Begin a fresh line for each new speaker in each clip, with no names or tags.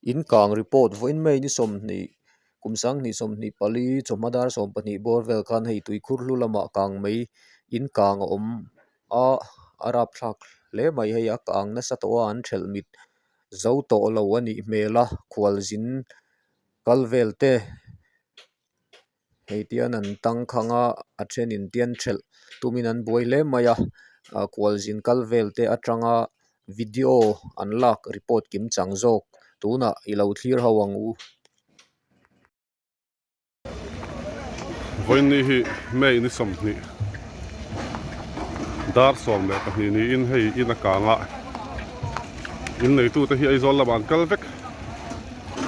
In kang report vawiin mai ni 20 kum 2024 chawhma dar 12 bawr vel khan hei tuikhur hlu lamah kang mai in kang a awm a a rapthlak hle mai hei a kang nasa tawh a an thelh mit zo tawh lo a nih hmel a khualzin kal vel te Hei tian an tangkhang a a thenin tian thelh tumin an buai hle mai a ah kualzin kal vel te atanga video an lak report kim chang zawk tunah i lo thlir ho ang u.
Vawiin ni hi May ni 20 dar 12 niin hei in a kang a in neitute hi Aizawl lamah an kal vek.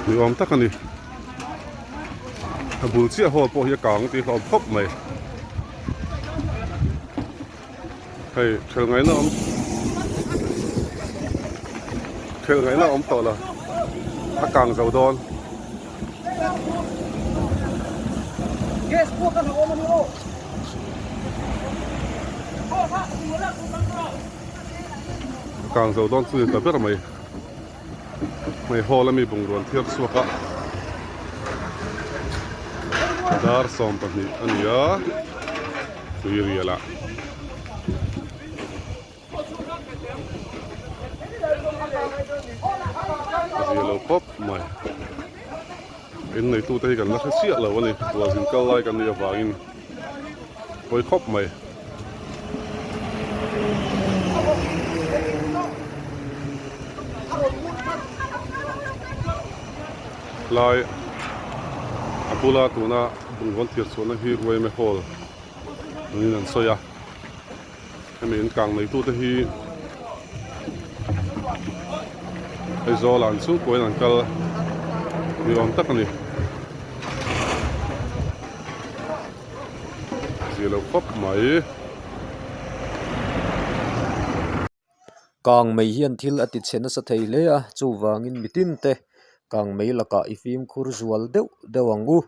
Ni awm tak a ni. A bul chiah hall pawh hi a kang tih hlawm khawp mai. Hei thelh ngaihna awm thelh ngaihna awm tawh lo a kang zo dawn. A kang zo dawn chu ni ta ber mai. Hmei hall ami bungrua an thiar chhuak a dar 12 a ni a tui rial ah a zia lo khawp mai in neitu te hi kan la hre chiah lo a ni tualzin kal lai kan nih avangin pawi khawp mai. Lai a bula tuna bungrawn thir chhuahna hi Uaime Hall niin an sawi a hemi in kang neitute hi Aizawl ah an chhungkuain an kal ni awm tak a ni. Zia lo khawp mai.
Kang mei hian thil a ti chhe nasa thei hle a, chuvangin mitin te kang mei lakah i fimkhur zual deuh deuh ang u.